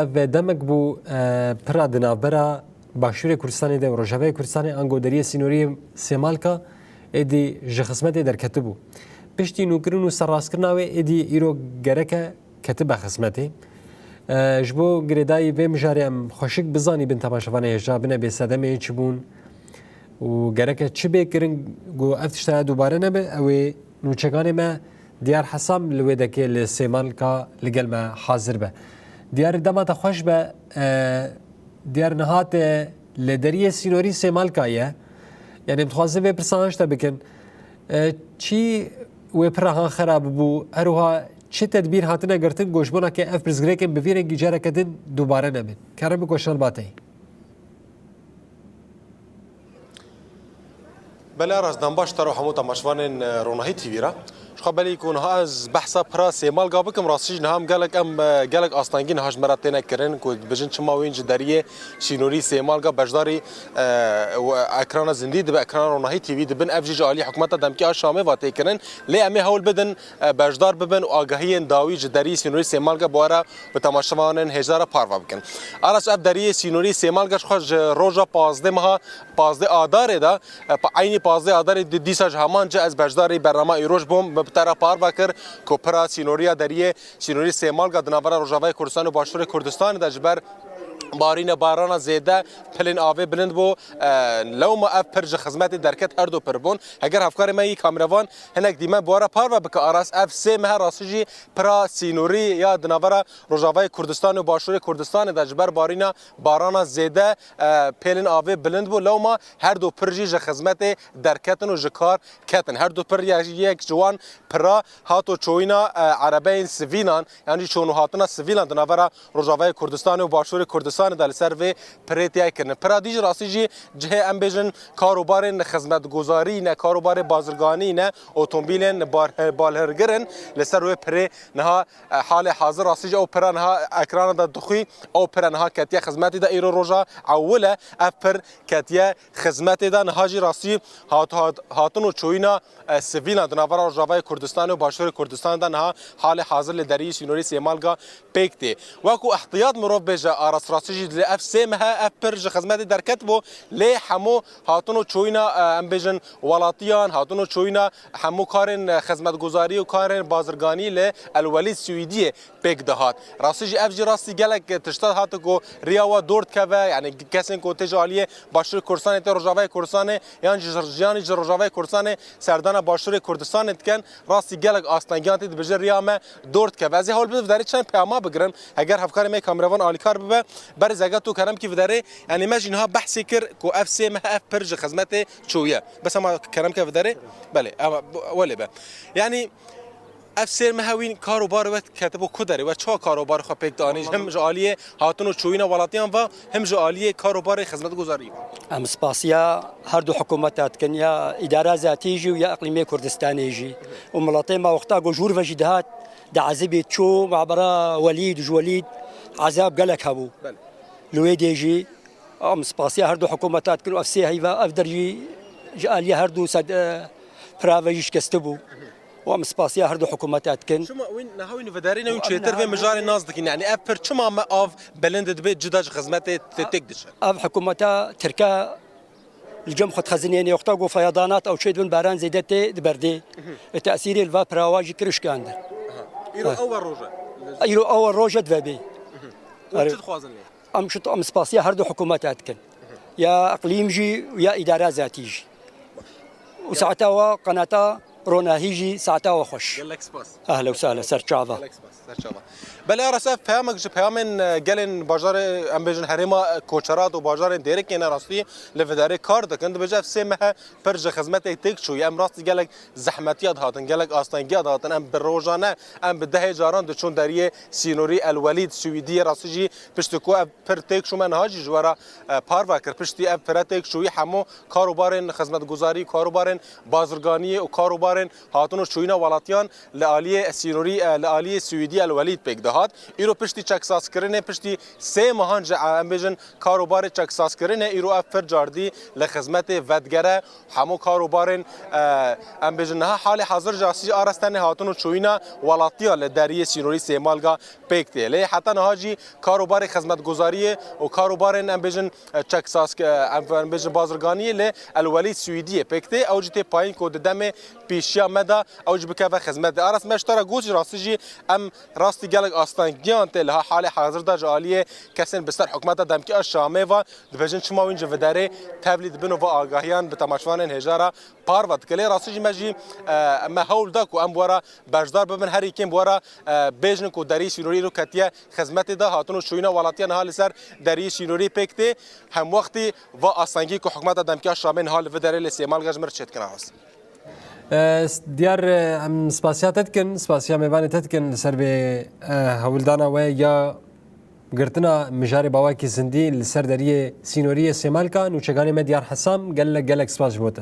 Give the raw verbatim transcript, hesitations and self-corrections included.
ev demek bû, e, pira di navbera Başûrê Kurdistanê de û Rojavayê Kurdistanê ango deriyê sînorî Sêmalka êdî ji xizmetê derketibû. Piştî nûkirin û serrastkirina wê êdî îro gereke ketibe xizmetê. E, ji bo girêdayî vê mijarê em xweşik bizanîbin temaşevanê hêja bine bê sedemê çi bûn û gereke çi bê kirin ku ev tiştaya dubare nebe, ew ê nûçeganê me Diyar Hesam li wê dekê li Sêmalka li gel me hazir be. Diyar dema te xweş be, e, Diyar niha te li deriyê sînorî Sêmalka ye. Yanî em dixwazin vê pirsa han ji te bikin. E, çi wê pira han xerab bû, her wiha çi tedbîr hatine girtin ku ji bona ke ev pirsgirêkên bi vî rengî careke din dubare nebin? Kerem biko şan ba te. Belê Aras, dem baş te re û hemû temaşevanên, e, Ronahî T V re. Ji xwe belê ku niha ez behsa pira Sêmalga bikim, rastî jî niha em gelek, em, e, gelek astengî niha ji me re têne kirin ku dibêjin çima wîn ji deriyê sînorî Sêmalga beşdarî, e, ekrana zindî dibe, ekrana Ronahî T V dibin, ev jî ji alî hikûmeta demkî a Şamê ve tê kirin. Lê em ê hewl bidin, e, beşdar bibin û agahiyên dawî ji deriyê sînorî Sêmalga bi we re bi temaşevanên hêja re parve bikin. Aras, ev deriyê sînorî Sêmalga ji xwe ji roja pazdeh meha, pazdeh Adarê de, e, pa-, eynî pazdeh Adarê di-, dîsa ji heman cih ez beşdarî bernama îroj bûm, min bi te re parve kir ku pira sînoriya deriyê sînorî Sêmalga di navbera Rojavayê Kurdistan û Başûrê Kurdistanê de ji ber barîne barana zêde, pilên avê bilind bû. E, lewma ev pir ji xizmetê derket, her du pir bûn. Heger hevkarê me yî kameravan hinek dîmen bi we re parve bike, Aras, ev sê mehe rastî jî pira sînorî ya di navbera Rojavayê Kurdistan û Başûrê Kurdistanê de ji ber barîna barana zêde, e, pêlên avê bilind bû. Lewma her du pir jî ji xizmetê derketin û ji kar ketin. Her du pir ye-, yek ji wan pira hato çoyîna, e, erebeyên sivîlan, yan jî çûn û hatina sivîlan di navbera Rojavayê Kurdistanê û Başûrê Kurdistanê de li ser vê pirê tê kirin. Pira dî jî rastî jî cihê, em bêjin, karobarên xizmetguzarî ne, karobarê bazirganî ne, otomobîlên bar-, balhirgir in. Li ser wê pirê niha, e, halê hazir rastî jî ew pira niha ekrana de dixwî, ew pira niha ketiye xizmetê de, îro roja ewil e ev pir ketiye xizmetê de. Niha jî rastî hat-, hat-, hatin û çoyîna, e, sivîlan di navbera Rojavayê Kurdistanê û Başûrê Kurdistanê de niha halê hazir li deriyê sînorî Sêmalga pêk tê. Wekû ihtiyat mirov bêje, Aras, rastî jî li ev sê mehe ev pir ji xizmetê derketibû, lê hemû hatin û çoyîna, e, em bêjin, welatiyan, hatin û çoyîna hemû karên, e, xizmetguzarî û karên bazirganî li El Welîd Swîdiyê pêk dihat. Rastî jî ev jî rastî gelek tişta hate ku riya we dor dikeve, yanî kesên ku tê ji aliyê Başûrê Kurdistanê, tê Rojavayê Kurdistanê, yan jî, yanî ji Rojavayê Kurdistanê serdana Başûrê Kurdistanê dikin, rastî gelek astengiyan tê, dibêje riya me dor dikeve. Ez ê hewl bidim vê derê çend peyama bigirim. Heger hevkarê me kameravan alîkar bibe, berê zege tu kerem kî vê derê, yanî me jî niha behsê kir ku ev sê meh ev pir ji xizmetê çûye. Bes hema kerem ke vê derê. Belê, ama bu-, welê be. Yanî ev sê meh wîn kar û bar we ketibo ku derê, we çawa kar û bar xwe pêk dianî, hem ji aliyê hatin û çûyîna welatiyan ve, hem ji aliyê kar û barê xizmetguzarî ve? Em spasiya her du hikûmeta dikin, ya îdara zatî jî û ya iqlîmê Kurdistanê jî. Û miletê me wexta ku ji wir ve jî dihat, diezibî, çû mabera Welîd û ji Welîd ezab gelek hebû. Belê. Li wê dê jî em spasiya her du hikûmeta dikin û ev sê heyva, ev der jî ji aliyê her du sed, e, pira ve jî şikestî bû. Û em spasiya her du hikûmeta dikin. Çima wîn niha wîn vedarîne, wîn çêtir vê mijarê nas dikin? Yanî ev pir çima me av bilind dibe, cida ji xizmetê tê-, têk diçe? Ev hikûmeta tirke li cem xwe dixezinêne, wexta ku feyadanat ew çê dibin, baran zêde tê di berdê. Tesîrê li va pirawa jî kir û şikandin. Aha. Îro ew roj e. Îro ew roj e dibe bê. Hûn çi dixwazin lê? Em çi, em spasiya her du hikûmeta dikin. Ya iqlîm jî û ya îdara zatî jî. Û saeta wa qenata Ronahî jî saeta wa xweş. Gelek spas. Ehla û sehla, ser çava. Gelek spas, ser çava. Belê Aras, ev peyamek ji peyamên, e, gelên bajarê, em bêjin herêma, e, Koçerat û bajarên Dêrikê ne, rastî li vê derê kar dikin. Dibêje ev sê mehe pir ji xizmetê têk çûye. Em rastî gelek zehmetiya dihatin, gelek astengiya dihatin. Em bi rojane, em bi dehê caran diçûn deriyê sînorî El Welîd, Swîdiyê, rastî jî piştî ku ev pir têk çû, me niha jî ji we re, e, parve kir. Piştî ev pire têk çûyî hemû karûbarên xizmetguzarî, karûbarên bazirganiyê û karûbarên hatin û çûyîna welatiyan li aliyê sînorî, e, li aliyê Swîdiyê El Welîd pêk dihat. Îro piştî çeksaskirinê, piştî sê mehan ji, em bêjin, karobarê çeksaskirinê, îro ev pir cardî li xizmetê vedgere. Hemû karobarên, e, em bêjin, niha halê hazir ji asî ares tenê hatin û çûyîna welatiya li deriyê sînorî Sêmalga pêk tê. Lê heta niha jî karobarê xizmetguzariyê û karobarên, em bêjin, e, çeksask-, e, em, em bêjin, bazirganiyê li El Welîd Swîdiyê pêk tê. Ew jî tê payîn ku di demê pêşiya me de ew jî bikeve xizmetê. Aras, me ji te re got jî, rastî jî em rastî gelek astengiyan tê li ha halê hazir de ji aliyê kesên bi ser hikûmeta demkî a Şamê ve dibêjin, çima wîn ji viderê tevlî dibin û va agahiyan bi temaşevanên hêja re parve dike. Lê rastî jî me jî, e, me hewl da ku em bi we re beşdar bibin, herî kêm bi we re, e, bêjin ku deriyê sînorî îro ketiye xizmetê de, hatin û çûyîna welatiya niha li ser deriyê sînorî pêk tê. Hemwextî va astengî ku hikûmeta demkî ya Şamê niha li vê derê li Sêmalga ji me re çêdikine, Aras. E, s-, diyar, e, em spasiya te dikin, spasiya mêvanê te dikin li ser vê, e, hewldana we ya girtina mijarê bi awakî zindî li ser deriyê sînorî yê Sêmalka. Nûçeganê me Diyar Hesam, gelek, gelek spas ji bo te.